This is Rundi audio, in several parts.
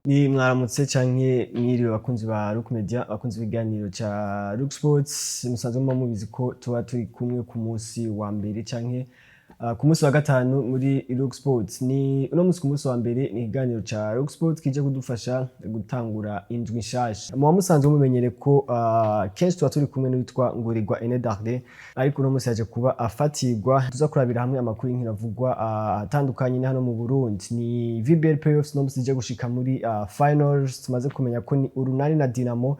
Ni mwaramutse canke mwiriwe, bakunzi ba Rook Media, bakunzi b'ibiganiro ca Rook Sports. Musanzwe muba mubizi ko tuba turi kumwe ku munsi wa mbere canke ku munsi wa gatanu muri Rook Sports. Ni uno munsi ku munsi wa mbere, ni ikiganiro ca Rook Sports kije kudufasha gutangura indwi nshasha. Muba musanzwe mumenyere ko kenshi tuba turi kumwe n'uwitwa Ngurirwa Ene Darde, ariko uno munsi yaje kuba afatirwa. Tuza kurabira hamwe amakuru y'inkino avugwa atandukanye ni hano mu Burundi. Ni VBL Playoffs, uno munsi ije gushika muri finals. Tumaze kumenya ko ni Urunani na Dinamo,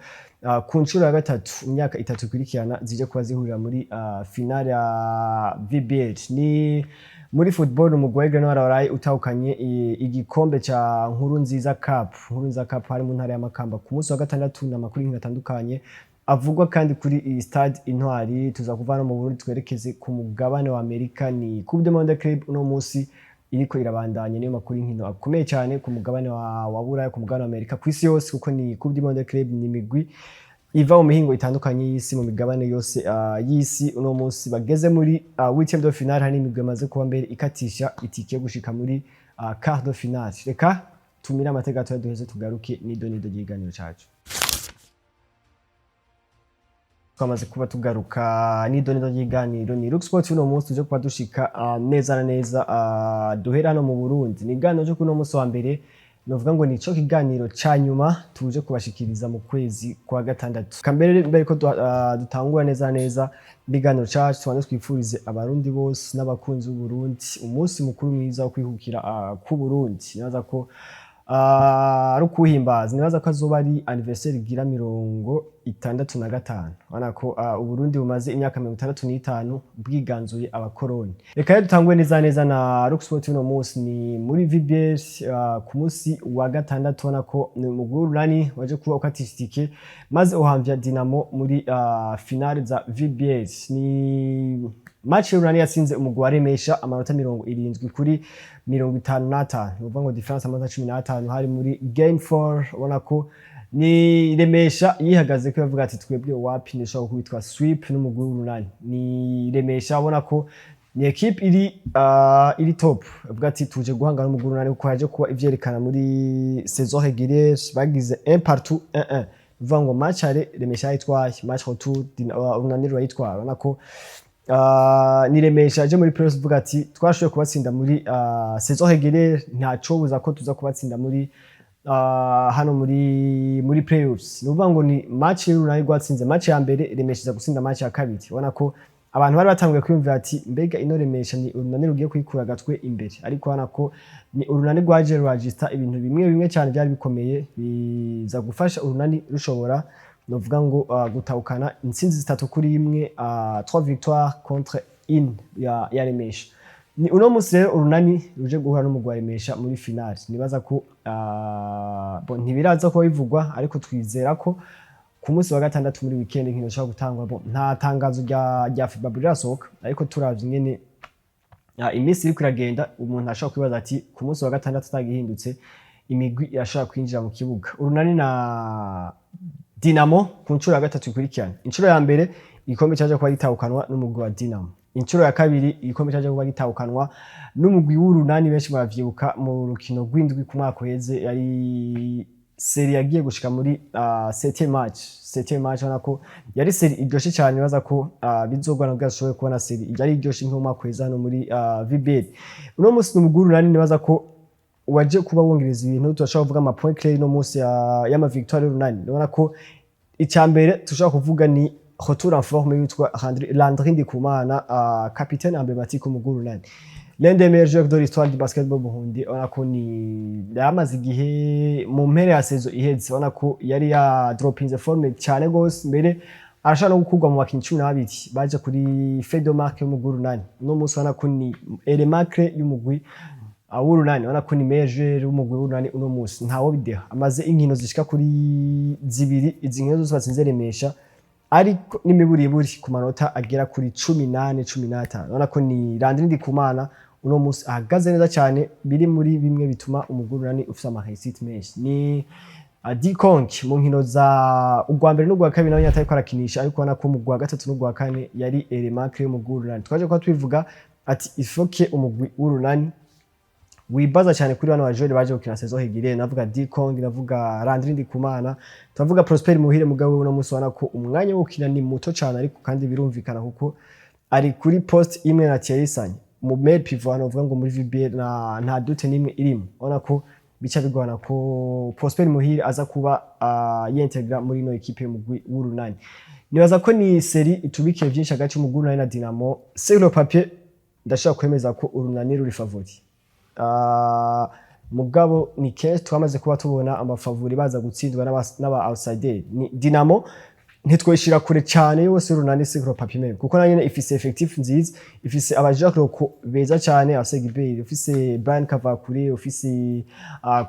ku nshuro ya gatatu imyaka 3 ikurikirana zije kuba zihurira muri finale ya VBL. Ni muri football, umugwi wa Aigle Noir waraye utahukanye igikombe ca Nkuru Nziza Cup. Nkuru Nziza Cup hari mu ntara ya Makamba ku munsi wa gatandatu. Ni amakuru y'inkino atandukanye avugwa kandi kuri iyi Stade Intwari. Tuza kuva no mu Burundi twerekeze ku mugabane wa Amerika, ni Coupe du Monde Club uno munsi iriko irabandanya. Niyo makuru y'inkino akomeye cyane ku mugabane wa Buraya, ku mugabane wa Amerika, ku isi yose, kuko ni Coupe du Monde Club, ni imigwi iva mu mihingo itandukanye y'isi, mu migabane yose y'isi. Uno munsi bageze muri huitième de finale, hari imigwi imaze kuba mbere ikatisha itike yo gushika muri quart de finale. Reka tumire amateka gatoya, duheze tugaruke nido nido ry'ikiganiro cacu. Twamaze kuba tugaruka nido nido ry'iganiro, ni Rook Sport. Uno munsi tuje kuba dushika neza na neza, duhera hano mu Burundi. Ni iganiro cyo kuno munsi wa mbere, novuga ngo nico kiganiro ca nyuma tuje kubashikiriza mu kwezi kwa gatandatu. Kambere mbere ko dutangura neza neza ibiganiro cacu, tubanze twifurize Abarundi bose n'abakunzi b'Uburundi umunsi mukuru mwiza wo kwihukira ku Burundi. Nibaza ko ari ukuhimbaza, nibaza ko azoba ari anniversaire igira 65. Urabona ko Uburundi bumaze imyaka 65 bwiganzuye abakoroni. Reka rero dutangure neza neza na Rock Sport. Uno munsi ni muri VBL, ku munsi wa gatandatu. Ubona ko ni umugwi w'Urunani waje kuba ukatisha itike maze uhamvya Dinamo muri finale za VBL. Ni match y'Urunani yatsinze umugwi wa Remesha amanota 70 kuri 55, ni ukuvuga ngo différence amanota 15. Hari muri game 4. Ubona ko ni Remesha yihagaze ko yavuga ati: "Twebwe wapi, ndashobora kubitwa sweep n'umugwi w'Urunani." Ni Remesha ubona ko ni équipe iri top, avuga ati: "Tuje guhangana n'umugwi w'Urunani", kuko yaje kuba ivyerekana muri saison régulière bagize 1 partout, 1-1, bivuga ngo match aller Remesha yayitwaye, match retour Urunani rurayitwara. Ubona ko ni Remesha aje muri playoffs uvuga ati: "Twashoboye kubatsinda muri saison régulière, ntacobuza ko tuza kubatsinda muri hano muri playoffs." Ni ukuvuga ngo ni match y'Urunani rwatsinze match ya mbere, Remesha iza gutsinda match ya kabiri. Ubona ko abantu bari batanguye kwiyumvira ati: "Mbega ino Remesha ni Urunani rugiye kuyikura agatwe imbere?" Ariko ubona ko ni Urunani rwaje rurajista ibintu bimwe bimwe cyane byari bikomeye, biza gufasha Urunani rushobora, novuga ngo gutahukana intsinzi 3-1, 3 victoires contre 1 ya Remesha. Ni uno munsi rero Urunani ruje guhura n'umugwi wa Remesha muri finale. Nibaza ko bon, ntibiraza kuba bivugwa, ariko twizera ko ku munsi wa gatandatu muri weekend inkino zishobora gutangwa. Bon, nta tangazo rya FIBA rirasohoka, ariko turavye ingene iminsi iriko iragenda, umuntu ashobora kwibaza ati ku munsi wa gatandatu atagihindutse imigwi irashobora kwinjira mu kibuga. Urunani na Dinamo ku nshuro ya gatatu ikurikirana. Inshuro ya mbere igikombe cyaje kuba gitahukanwa n'umugwi wa Dinamo, inshuro ya kabiri igikombe cyaje kuba gitahukanwa n'umugwi w'Urunani. Benshi baravyibuka mu rukino rw'indwi ku mwaka uheze, yari série yagiye gushika muri septième match. Septième match, ubona ko yari série iryoshe cyane. Baza ko bizogwa nabwo yashoboye kubona série yari iryoshe nk'umwaka uheze hano muri VBL. Uno munsi ni umugwi w'Urunani nibaza ko waje kuba wongereza ibintu. Turashobora kuvuga ama point clé no munsi y'ama victoire y'Urunani. Urabona ko icya mbere tushobora kuvuga ni retour en forme yitwa Landry Ndikumana, capitaine emblématique w'umugwi w'Urunani, l'un des meilleurs joueurs de l'histoire du basketball Burundi. Urabona ko ni yamaze igihe mu mpera ya saison iheze, urabona ko yari ya dropinze forme cyane gose, mbere arashobora no gukurwa mu bakinyi 12 baje kuri feuille de match y'umugwi w'Urunani. Uno munsi urabona ko ni élément clé y'umugwi w'Urunani, urabona ko ni meilleur joueur w'umugwi w'Urunani uno munsi, ntawo bideha. Amaze inkino zishika kuri zibiri, izi nkino zose batsinze Remesha, ariko n'imiburiburi ku manota agera kuri 18, 15. Urabona ko ni Landry Ndikumana uno munsi ahagaze neza cyane, biri muri bimwe bituma umugwi w'Urunani ufise ama réussite menshi. Ni Dikong mu nkino za urwa mbere n'urwa kabiri nawe atariko arakinisha, ariko ubona ko mu rwa gatatu n'urwa kane yari élément clé y'umugwi w'Urunani. Twaje kuba tubivuga ati ifoke umugwi w'Urunani. Wibaza cyane kuri bano bajori baje gukina saison régulière, navuga D Kong, navuga Landry Ndikumana, tuvuga Prosper Muhire. Mugabo uno munsi ubona ko umwanya wo gukina ni muto cyane, ariko kandi birumvikana kuko ari kuri poste imwe na Thierry Sanye mu meilleur pivot. Hano uvuga ngo muri VBL na nta doute n'imwe irimo, ubona ko bica bigorana ko Prosper Muhire aza kuba yintegra muri ino équipe y'umugwi w'Urunani. Nibaza ko ni série itubikiye byinshi hagati y'umugwi w'Urunani na Dinamo. Sur le papier, ndashobora kwemeza ko Urunani ruri favori. Mugabo ni kenshi twamaze kuba tubona ama favoris baza gutsindwa n'aba outsider. Ni Dinamo ntitwoyishira kure cyane yose Urunani sur le papier même, kuko nayo nyene ifise effectif nziza, ifise aba Jacques Loko beza cyane, Asegiberi, ifise Brian Kavakure, ifise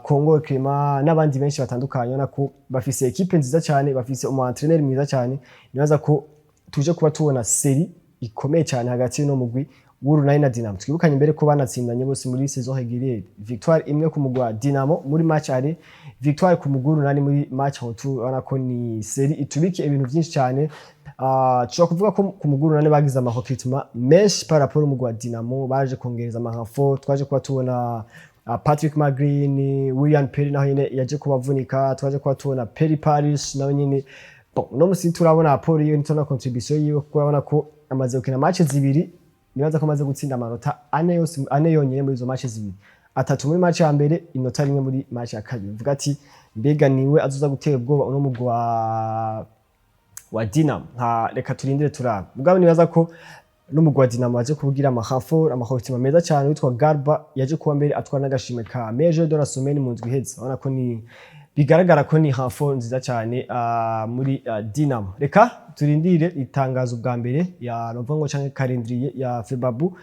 Congo Clement n'abandi benshi batandukanye. Ubona ko bafise équipe nziza cyane, bafise umu entraîneur mwiza cyane. Nibaza ko tuje kuba tubona série ikomeye cyane hagati y'uno mugwi w'Urunani na Dinamo. Twibukanye imbere ko banatsindanye bose muri saison régulière, victoire imwe ku mugwi wa Dinamo muri match aller, victoire ku mugwi w'Urunani muri match retour. Urabona ko ni série itubike ibintu byinshi cyane. Tushobora kuvuga ko ku mugwi w'Urunani bagize ama recrutement menshi par rapport umugwi wa Dinamo, baje kongereza ama renfort. Twaje kuba tubona Patrick Magrin, William Perry naho nyene yaje kubavunika, twaje kuba tubona Perry Paris nawe nyene. Bon, uno musi turabona apport yiwe, ntitubona contribution yiwe, kuko urabona ko amaze gukina match zibiri, nibaza ko amaze gutsinda amanota ane yose, ane yonyene muri izo match zibiri, atatu muri match ya mbere, inota rimwe muri match ya kabiri. Uvuga ati mbega niwe azoza gutera ubwoba uno mugwi wa Dinamo? Nka reka turindire turabe. Mugabo nibaza ko n'umugwi wa Dinamo waje kugira ama renfort, ama recrutement meza cyane. Witwa Garba yaje kuba mbere atwara n'agashimwe ka meilleur de la semaine mu ndwi iheze. Urabona ko ni bigaragara ko ni renfort nziza cyane muri Dinamo. Reka turindire itangazo bwa mbere ya novuga ngo canke calendrier ya FEBABU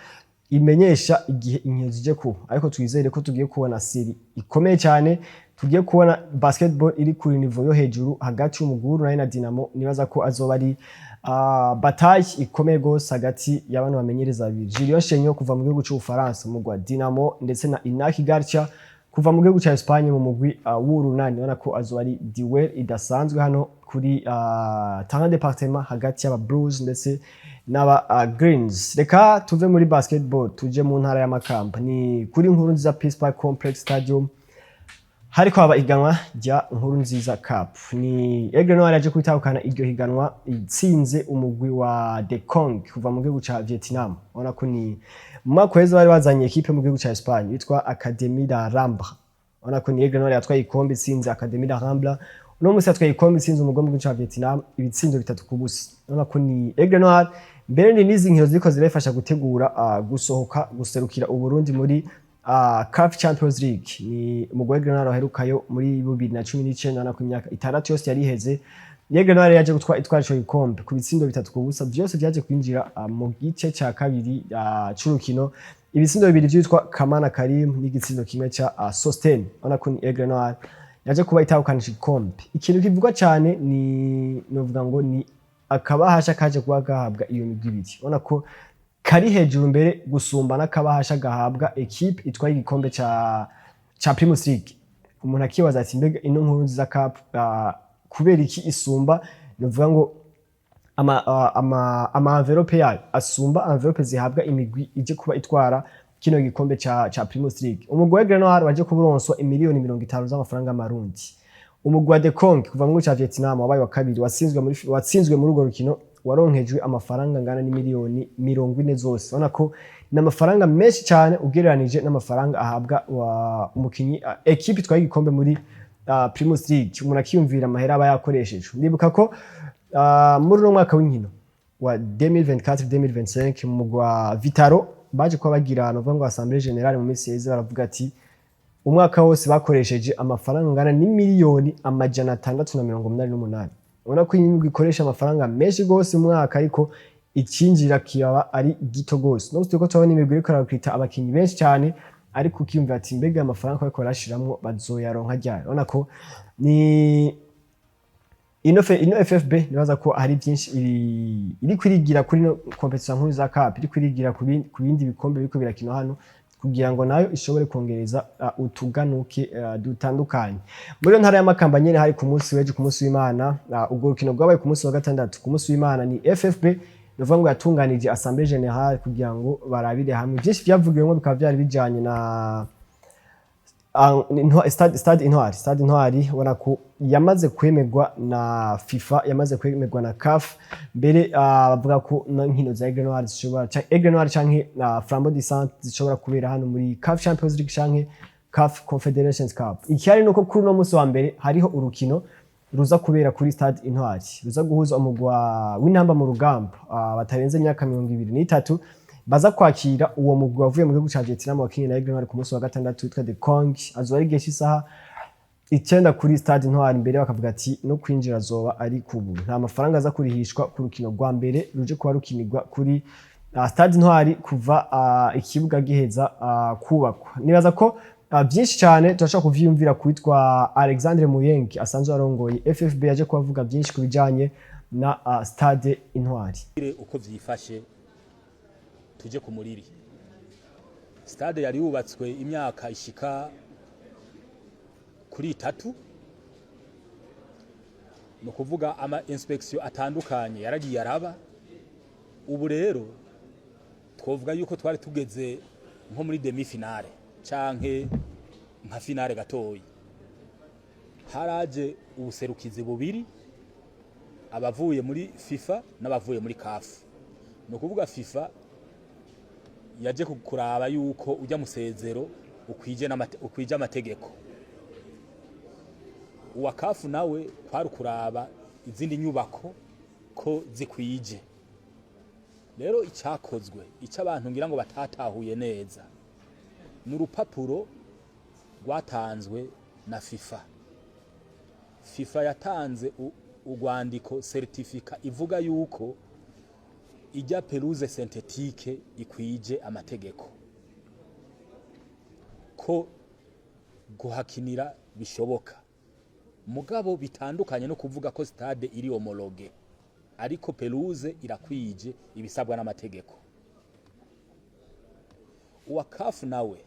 imenyesha igihe inkino zije kuba, ariko twizere ko tugiye kubona série ikomeye cyane, tugiye kubona basketball iri kuri niveau yo hejuru hagati y'umugwi w'Urunani na Dinamo. Nibaza ko azoba ari bataille ikomeye gose hagati y'abantu bamenyereza babiri, Julien Chenyo kuva mu gihugu c'Ubufaransa mu mugwi wa Dinamo, ndetse na Inaki Garcia kuva mu gihugu ca Espagne mu mugwi w'Urunani. Ubona ko azoba ari duel idasanzwe hano kuri terrain département hagati y'aba Blues ndetse n'aba Greens. Reka tuve muri basketball tuje mu ntara ya Makamba, ni kuri Nkuru Nziza Peace Park Complex Stadium hariko haba iganwa rya Nkuru Nziza Cup. Ni Aigle Noir yaje kwitahukana iryo higanwa itsinze umugwi wa The Kong kuva mu gihugu ca Vietnam. Ubona ko ni mu mwaka uheze bari bazanye équipe mu gihugu ca Espagne yitwa Academy la Rambla. Ubona ko ni Aigle Noir yatwaye ikombe itsinze Academy la Rambla. Uno musi yatwaye ikombe itsinze umugwi wo mu gihugu ca Vietnam ibitsindo 3-0. Ubona ko ni Aigle Noir mbere ni n'izi nkino ziriko zirafasha gutegura gusohoka guserukira Uburundi muri CAF Champions League. Ni umugwi wa Aigle Noir waherukayo muri 2019, na ku imyaka 6 yose yari iheze. Aigle Noir yaje gutwara itwara ico gikombe ku bitsindo 3-0, vyose vyaje kwinjira mu gice ca kabiri c'urukino, ibitsindo bibiri vyitwa Kamana Karim n'igitsindo kimwe ca Sosten. Ubona ko ni Aigle Noir yaje kuba itahukanisha igikombe. Ikintu kivugwa cyane ni novuga ngo ni akabahasha kaje kuba gahabwa iyo migwi ibiri, ubona ko kari hejuru mbere gusumba n'akabahasha gahabwa équipe itwaye igikombe ca Primus League. Umuntu akibaza ati mbega ino Nkuru Nziza Cup kubera iki isumba, novuga ngo ama enveloppe yayo asumba enveloppe zihabwa imigwi ije kuba itwara kino gikombe ca Primus League? Umugwi wa Aigle Noir waje kuburonswa imiliyoni 50 z'amafaranga y'amarundi. Umugwi wa The Kong kuva mu gihugu ca Vietnam wabaye wa kabiri, watsinzwe muri urwo rukino, waronkejwe amafaranga angana n'imiliyoni 40 zose. Urabona ko ni amafaranga menshi cyane ugereranije n'amafaranga ahabwa umukinyi, équipe itwaye igikombe muri Primus League. Umuntu akiyumvira amahera aba yakoreshejwe. Ndibuka ko muri uno mwaka w'inkino wa 2024-2025 mu mugwi wa Vitaro baje kuba bagira novuga ngo assemblée générale mu minsi yeze, baravuga ati umwaka wose bakoresheje amafaranga angana n'imiliyoni 688. Ubona ko iyi ikoresha amafaranga menshi gose mu mwaka, ariko icinjira kikaba ari gito gose. No turiko turabona imigwi iriko irarecruta abakinyi benshi cyane, ariko ukiyumvira ati mbega amafaranga bariko barashiramwo bazoyaronka ryari? Urabona ko ni ino FFB nibaza ko hari byinshi iri kwirigira kuri no compétition nkuru za cup, iri kwirigira ku bindi bikombe biriko birakinwa hano kugira ngo nayo ishobore kongereza utuganuke dutandukanye. Muri iyo ntara y'Amakamba nyene hari ku munsi w'ejo, ku munsi w'Imana, ubwo rukino rwabaye ku munsi wa gatandatu. Ku munsi w'Imana ni FFB nuvuga ngo yatunganije assemblée générale kugira ngo barabire hamwe byinshi. Byavugiwemo bikaba byari bijanye na Stade Intwari, Stade Intwari ubona ko yamaze kwemerwa na FIFA, yamaze kwemerwa na CAF. Mbere bavuga ko no nkino za Aigle Noir zishobora, Aigle Noir canke Flambeau du Centre zishobora kubera hano muri CAF Champions League canke CAF Confederations Cup. Ikihari nuko kuri uno munsi wa mbere hariho urukino ruza kubera kuri Stade Intwari, ruza guhuza umugwi w'Intamba mu Rugamba batarenze imyaka 23, baza kwakira uwo mugwi wavuye mu gihugu ca Vietnam wakinye na Aigle Noir ku munsi wa gatandatu witwa The Kong. Azoba ari igihe cy'isaha 9 kuri Stade Intwari. Imbere bakavuga ati no kwinjira azoba ari ku buntu, nta mafaranga aza kurihishwa ku rukino rwa mbere ruje kuba rukinirwa kuri Stade Intwari kuva ikibuga giheza kubakwa. Nibaza ko byinshi cyane turashobora kuvyiyumvira kwitwa Alexandre Muyenge asanzwe arongoye FFB, yaje kubavuga byinshi ku bijanye na Stade Intwari. Uko vyifashe, tuje ku muriri. Stade yari yubatswe imyaka ishika kuri 3, ni ukuvuga ama inspection atandukanye yaragiye araba. Ubu rero twovuga yuko twari tugeze nko muri demi finale canke nka finale gatoyi. Haraje ubuserukizi bubiri, abavuye muri FIFA n'abavuye muri CAF. Ni ukuvuga FIFA yaje kuraba yuko ujya musezero ukwije amategeko. Uwa CAF nawe kwari kuraba izindi nyubako ko zikwije. Rero icyakozwe, icyo abantu ngira ngo batatahuye neza, ni urupapuro rwatanzwe na FIFA. FIFA yatanze urwandiko, certificat ivuga yuko ijya pelouse synthétique ikwije amategeko, ko guhakinira bishoboka. Mugabo bitandukanye no kuvuga ko stade iri homologuée, ariko pelouse irakwije ibisabwa n'amategeko. Uwa CAF nawe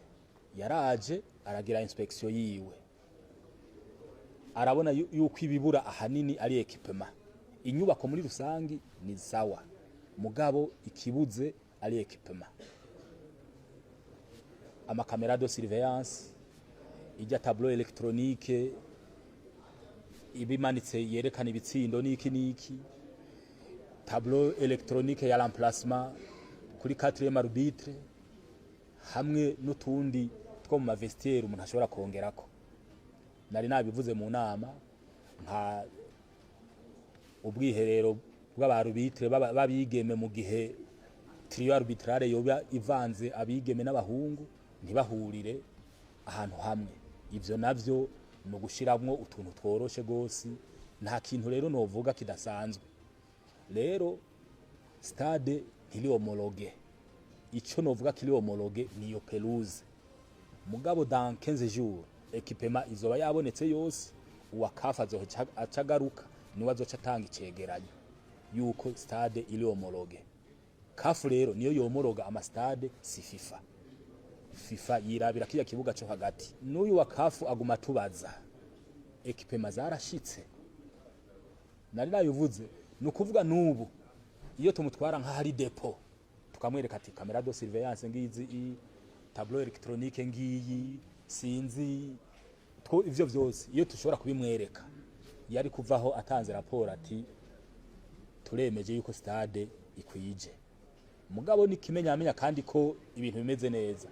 yaraje aragira inspection yiwe, arabona yuko ibibura ahanini ari équipement. Inyubako muri rusangi ni sawa, mugabo ikibuze ari équipement, ama caméras de surveillance, ijya tableau électronique ibimanitse yerekana ibitsindo n'iki n'iki, tableau électronique ya remplacement kuri 4e arbitre, hamwe n'utundi two mu ma vestiaires umuntu ashobora kongerako. Nari nabivuze mu nama, nka ubwiherero bw'aba arbitres b'abigeme, mu gihe trio arbitrale yoba ivanze abigeme n'abahungu, ntibahurire ahantu hamwe. Ivyo navyo ni ugushiramwo utuntu tworoshe gose, nta kintu rero novuga kidasanzwe. Rero stade ntiri homologuée, ico novuga kiri homologué niyo pelouse. Mugabo dans 15 jours équipement izoba yabonetse yose. Uwa CAF azoca acagaruka, niwe azoca atanga icegeranyo yuko stade iri homologué. CAF rero niyo yomoroga ama stade, si FIFA. FIFA yirabira kiya kibuga cyo hagati. N'uyu wa CAF aguma tubaza équipement zarashitse. Nari nabivuze, ni ukuvuga n'ubu iyo tumutwara nk'ahari dépôt, tukamwereka ati caméra de surveillance ngizi, i tableau électronique ngiyi, sinzi two, ivyo vyose iyo tushobora kubimwereka, yari kuvaho atanze raporo ati turemeje yuko stade ikwije. Mugabo ni kimenyamenya kandi ko ibintu bimeze neza,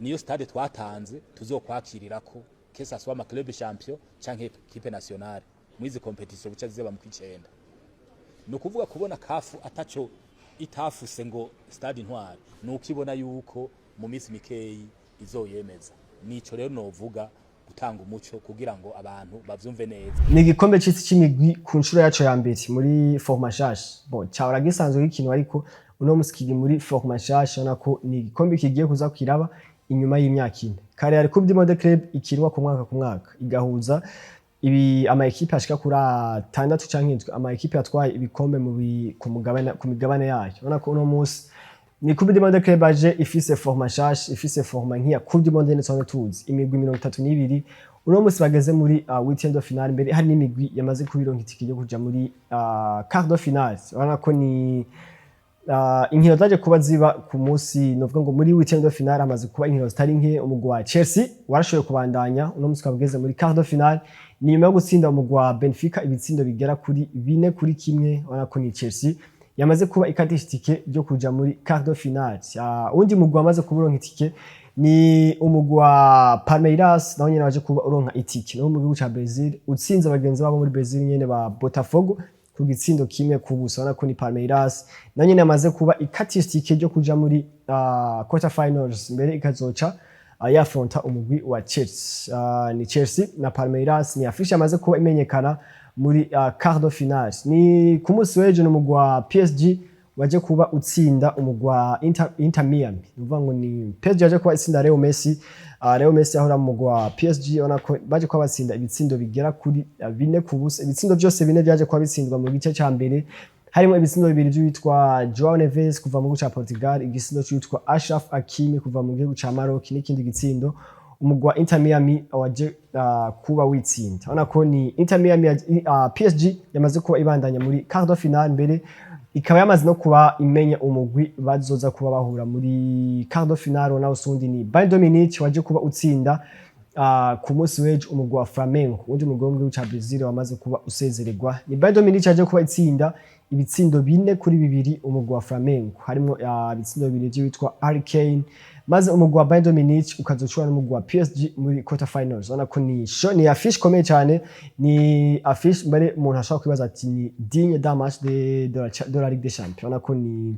niyo stade twatanze tuzokwakirirako, que ça soit ama club champion canke équipe nationale mwizi compétition buca ziba mu kwicenda. Ni ukuvuga kubona CAF ataco itafuse ngo Stade Intwari, ni uko ibona yuko mu minsi mikeyi izoyemeza. Nico rero novuga, gutanga umuco kugira ngo abantu bavyumve neza. Ni igikombe c'isi c'imigwi ku nshuro yaco ya mbere muri format nshasha. Bon, cahora gisanzwe gikinwa, ariko uno musi kiri muri format nshasha. Ubona ko ni igikombe kigiye kuza kiraba inyuma y'imyaka 4. Kare hari Coupe du Monde Club ikinwa ku mwaka ku mwaka, igahuza ibi ama équipes ashika kuri atandatu canke indwi, ama équipes atwaye ibikombe ku mugabane, ku migabane yayo. Ubona ko uno musi ni Coupe du Monde Club aje ifise format nshasha, ifise format nk'iya Coupe du Monde nyene tusanzwe tuzi, imigwi 32. Uno musi bageze muri huitième de finale, mbere hari n'imigwi yamaze kubironka itike yo kuja muri quart de finale. Urabona ko ni Inkino zaje kuba ziba ku munsi, novuga ngo muri huitième de finale hamaze kuba inkino zitari nke. Umugwi wa Chelsea warashoboye kubandanya, uno munsi ukaba ugeze muri quart de finale, ni nyuma yo gutsinda umugwi wa Benfica ibitsindo bigera kuri 4-1. Ubona ko ni Chelsea yamaze kuba ikatisha itike ryo kuja muri quart de finale. Uwundi mugwi wamaze kuba uronka itike ni umugwi wa Palmeiras, nawo nyene waje kuba uronka itike no mu gihugu ca Brazil, utsinze bagenzi babo muri Brazil nyene ba Botafogo ku gitsindo 1-0. Ubona ko ni Palmeiras nayo nyene yamaze kuba ikatisha itike ryo kuja muri quarter finals, mbere ikazoca yafronta umugwi wa Chelsea. Ni Chelsea na Palmeiras, ni affiche yamaze kuba imenyekana muri quart de finale. Ni ku munsi w'ejo n'umugwi wa PSG waje kuba utsinda umugwi wa Inter Miami. Ni ukuvuga ngo ni PSG yaje kuba itsinda Leo Messi. Leo Messi ahora mu mugwi wa PSG, ubona ko baje kuba batsinda ibitsindo bigera kuri 4-0. Ibitsindo byose bine byaje kuba bitsindwa mu gice ca mbere, harimo ibitsindo bibiri by'uwitwa Joao Neves kuva mu gihugu ca Portugal, igitsindo c'uwitwa Achraf Hakimi kuva mu gihugu ca Maroc, n'ikindi gitsindo umugwi wa Inter Miami waje kuba witsinda. Urabona ko ni Inter Miami, PSG yamaze kuba ibandanya muri quart de finale, mbere ikaba yamaze no kuba imenya umugwi bazoza kuba bahura muri quart de finale, nawo usundi ni Bayern de Munich waje kuba utsinda ku munsi w'ejo umugwi wa Flamengo, uwundi mugwi wo mu gihugu ca Brazil wamaze kuba usezererwa. Ni Bayern de Munich yaje kuba itsinda ibitsindo 4-2 umugwi wa Flamengo, harimo ibitsindo bibiri by'uwitwa Harry Kane, maze umugwi wa Bayern de Munich ukazocura n'umugwi wa PSG muri quarter finals. Urabona ko ni show, ni affiche ikomeye cyane, ni affiche mbere umuntu ashobora kwibaza ati ni digne d'un match de la Ligue des Champions. Urabona ko ni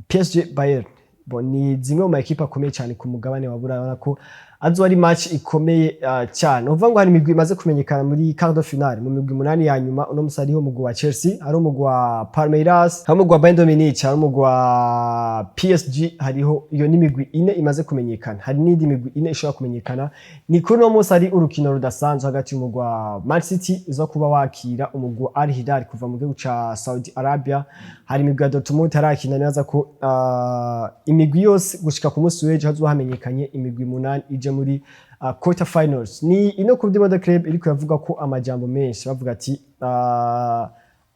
PSG Bayern, bon, ni zimwe mu ma équipe akomeye cyane ku mugabane wa Buraya. Urabona ko azo ari match ikomeye cyane. Uvuga ngo hari imigwi imaze kumenyekana muri quart de finale, mu migwi umunani ya nyuma. Uno musi hariho umugwi wa Chelsea, hari umugwi wa Palmeiras, hari umugwi wa Bayern de Munich, hari umugwi wa PSG. Hariho iyo n'imigwi ine imaze kumenyekana, hari n'indi migwi ine ishobora kumenyekana. Ni kuri uno munsi hari urukino rudasanzwe hagati y'umugwi wa Man City uza kuba wakira umugwi wa Al Hilal kuva mu gihugu ca Saudi Arabia. Hari imigwi ya Dortmund itarakina neza, ko imigwi yose gushika ku munsi w'ejo hazoba hamenyekanye imigwi munani ije muri quarter finals. Ni ino Coupe du Monde Club iriko yavuga ko amajambo menshi, bavuga ati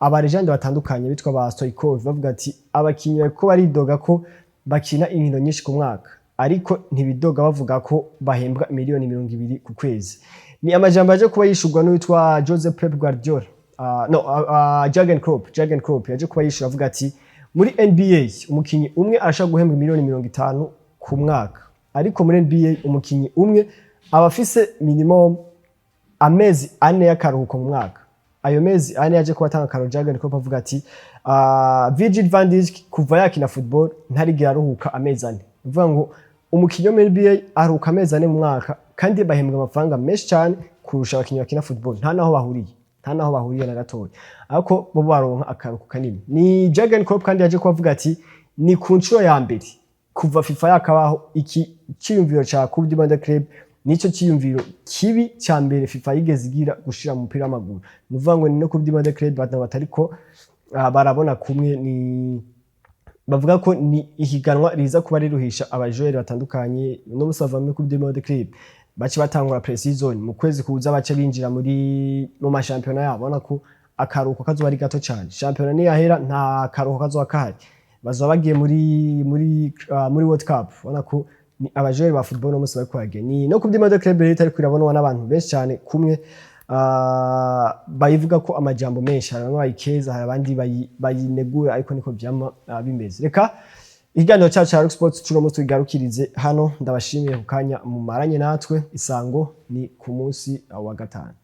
aba légende batandukanye bitwa ba Stoichkov bavuga ati abakinyi bariko baridoga ko bakina inkino nyinshi ku mwaka, ariko ntibidoga bavuga ko bahembwa miliyoni 20 ku kwezi. Ni amajambo yaje kuba yishurwa n'uwitwa Joseph Pep Guardiola, no, Jurgen Klopp. Jurgen Klopp yaje kuba yishura avuga ati muri NBA umukinyi umwe arashobora guhembwa miliyoni 50 ku mwaka, ariko muri NBA umukinyi umwe aba afise minimum amezi 4 y'akaruhuko mu mwaka. Ayo mezi 4 yaje kuba atanga akaruhuko. Jurgen Klopp avuga ati Virgil van Dijk kuva yakina football ntarigera aruhuka amezi 4. Uvuga ngo umukinyi wo muri NBA aruhuka amezi 4 mu mwaka, kandi bahembwa amafaranga menshi cyane kurusha abakinyi bakina football. Nta naho bahuriye, nta naho bahuriye na gatoya, ariko bo baronka akaruhuko kanini. Ni Jurgen Klopp kandi yaje kuba avuga ati ni ku nshuro ya mbere kuva FIFA yakabaho, iki cyiyumviro ca Coupe du Monde Club nico cyiyumviro kibi ca mbere FIFA yigeze igira gushira mu mupira w'amaguru. Ni ukuvuga ngo ni no Coupe du Monde Club abantu batariko barabona kumwe. Ni bavuga ko ni ihiganwa riza kuba riruhisha aba joueur batandukanye. No musi bava muri Coupe du Monde Club bace batangura pre-season, mu kwezi kuza bace binjira muri mu mashampiyona yabo. Ubona ko akaruhuko kazoba ari gato cyane. Shampiyona niyahera nta karuhuko kazoba kahari, bazoba bagiye muri World Cup. Ubona ko ni aba joueur ba football no musi bariko baragiye. Ni no Coupe du Monde Club rero itariko irabonwa n'abantu benshi cyane kumwe, bayivuga ko amajambo menshi. Hari bamwe bayikeza, hari abandi bayinegura, ariko niko vyama bimeze. Reka ikiganiro cyacu cya Rock Sports cuno munsi tugarukirize hano. Ndabashimiye ku kanya mumaranye natwe. Isango ni ku munsi wa gatanu.